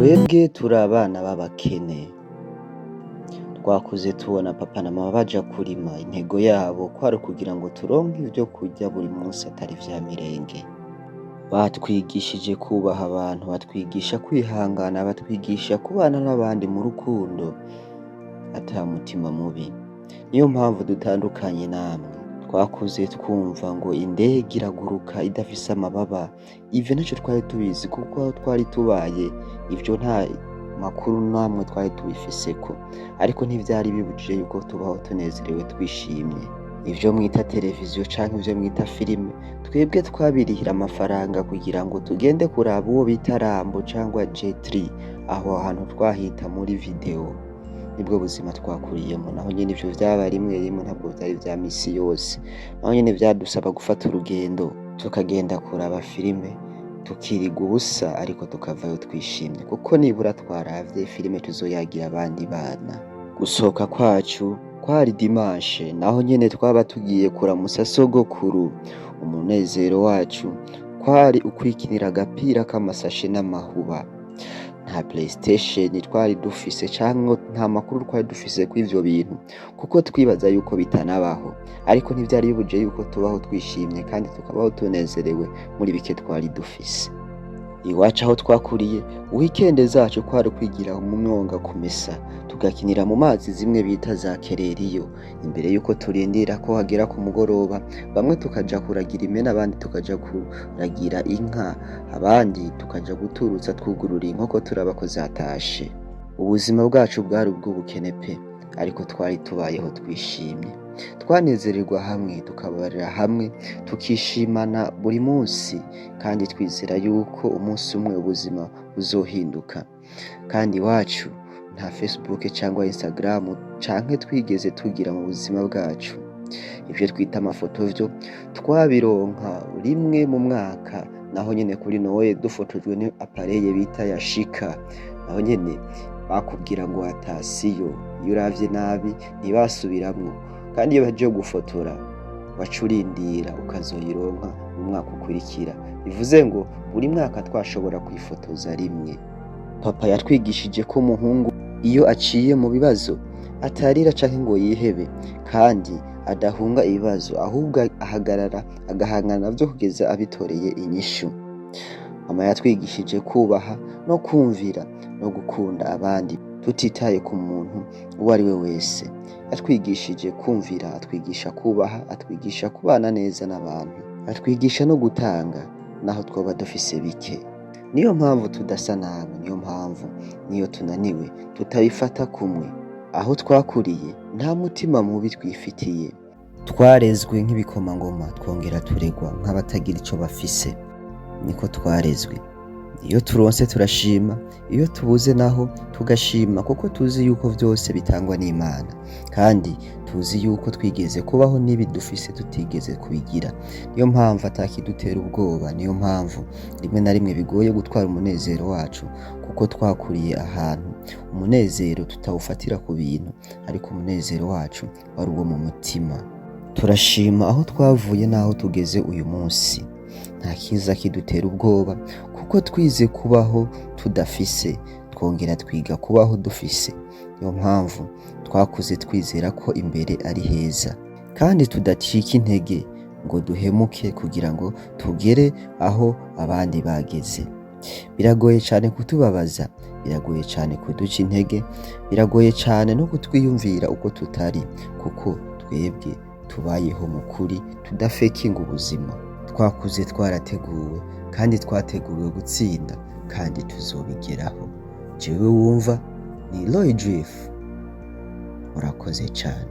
Twebwe turi abana b'abakene. Twakuze tubona papa na mama baja kurima, intego yabo kwari ukugira ngo turonke ivyo kurya buri munsi atari vya mirenge. Batwigishije kubaha abantu, batwigisha kwihangana, batwigisha kubana n'abandi mu rukundo ata mutima mubi. Niyo mpamvu dutandukanye namwe. Twakuze twumva ngo indege iraguruka idafise amababa, ivyo ntaco twari tubizi kuko aho twari tubaye ivyo nta makuru namwe twari tubifiseko, ariko ntivyari bibujije yuko tubaho tunezerewe twishimye. Ivyo mwita televiziyo canke ivyo mwita filime, twebwe twabirihira amafaranga kugira ngo tugende kuraba uwo bita Rambo cangwa Jet Li, aho hantu twahita muri video. Nibwo buzima twakuriyemwo, naho nyene ivyo vyaba rimwe rimwe, ntabwo vyari vya misi yose. Naho nyene vyadusaba gufata urugendo tukagenda kuraba filime, tukiriga ubusa ariko tukavayo twishimye kuko nibura twaravye filime tuzoyagira abandi bana. Gusohoka kwacu kwari dimanche, naho nyene twaba tugiye kuramutsa sogokuru. Umunezero wacu kwari ukwikinira agapira k'amasashe n'amahuba. Nta Playstation twari dufise canke nta makuru twari dufise kw'ivyo bintu kuko twibaza yuko bitanabaho, ariko ntivyari bibujije yuko tubaho twishimye kandi tukabaho tunezerewe muri bike twari dufise. Iwacu aho twakuriye, weekend zacu kwari ukwigira mu mwonga kumesa, tugakinira mu mazi zimwe bita za kereriyo, imbere yuko turindira ko hagera ku mugoroba, bamwe tukaja kuragira impene, abandi tukaja kuragira inka, abandi tukaja guturutsa twugurura inkoko turaba ko zatashe. Ubuzima bwacu bwari ubw'ubukene pe, ariko twari tubayeho twishimye. Twanezererwa hamwe, tukabarira hamwe, tukishimana buri munsi kandi twizera yuko umunsi umwe ubuzima buzohinduka. Kandi iwacu nta Facebook cyangwa Instagram canke twigeze tugira mu buzima bwacu. Ivyo twita amafoto vyo twabironka rimwe mu mwaka, naho nyene kuri Noel dufotojwe ni appareil bita Yashica, naho nyene bakubwira ngo atasiyo, iyo uravye nabi ntibasubiramwo, kandi iyo bahejeje gufotora waca urindira ukazoyironka mu mwaka ukurikira. Bivuze ngo buri mwaka twashobora kwifotoza rimwe. Papa yatwigishije ko umuhungu iyo aciye mu bibazo atarira canke ngo yihebe, kandi adahunga ibibazo, ahubwo ahagarara agahangana navyo kugeza abitoreye inyishu. Mama yatwigishije kubaha no kumvira no gukunda abandi tutitaye ku muntu uwo ari we wese. Yatwigishije kumvira, atwigisha kubaha, atwigisha kubana neza n'abantu, atwigisha no gutanga naho twoba dufise bike. Niyo mpamvu tudasa namwe, niyo mpamvu niyo tunaniwe tutabifata kumwe. Aho twakuriye nta mutima mubi twifitiye. Twarezwe nk'ibikomangoma, twongera turegwa nk'abatagira ico bafise. Niko twarezwe. Iyo turonse turashima, iyo tubuze naho tugashima kuko tuzi yuko vyose bitangwa n'Imana, kandi tuzi yuko twigeze kubaho n'ibi dufise tutigeze kubigira. Niyo mpamvu atakidutera ubwoba, niyo mpamvu rimwe na rimwe bigoye gutwara umunezero wacu kuko twakuriye ahantu umunezero tutawufatira ku bintu, ariko umunezero wacu wari uwo mu mutima. Turashima aho twavuye n'aho tugeze uyu munsi. Nta kiza kidutera ubwoba kuko twize kubaho tudafise, twongera twiga kubaho dufise. Niyo mpamvu twakuze twizera ko imbere ari heza, kandi tudacika intege ngo duhemuke kugira ngo tugere aho abandi bageze. Biragoye cane kutubabaza, biragoye cane kuduca intege, biragoye cane no kutwiyumvira uko tutari, kuko twebwe tubayeho mu kuri tudafekinga ubuzima. Twakuze twarateguwe kandi twateguriwe gutsinda kandi tuzobigeraho. Jewe wumva ni Roy Drift. Murakoze cane.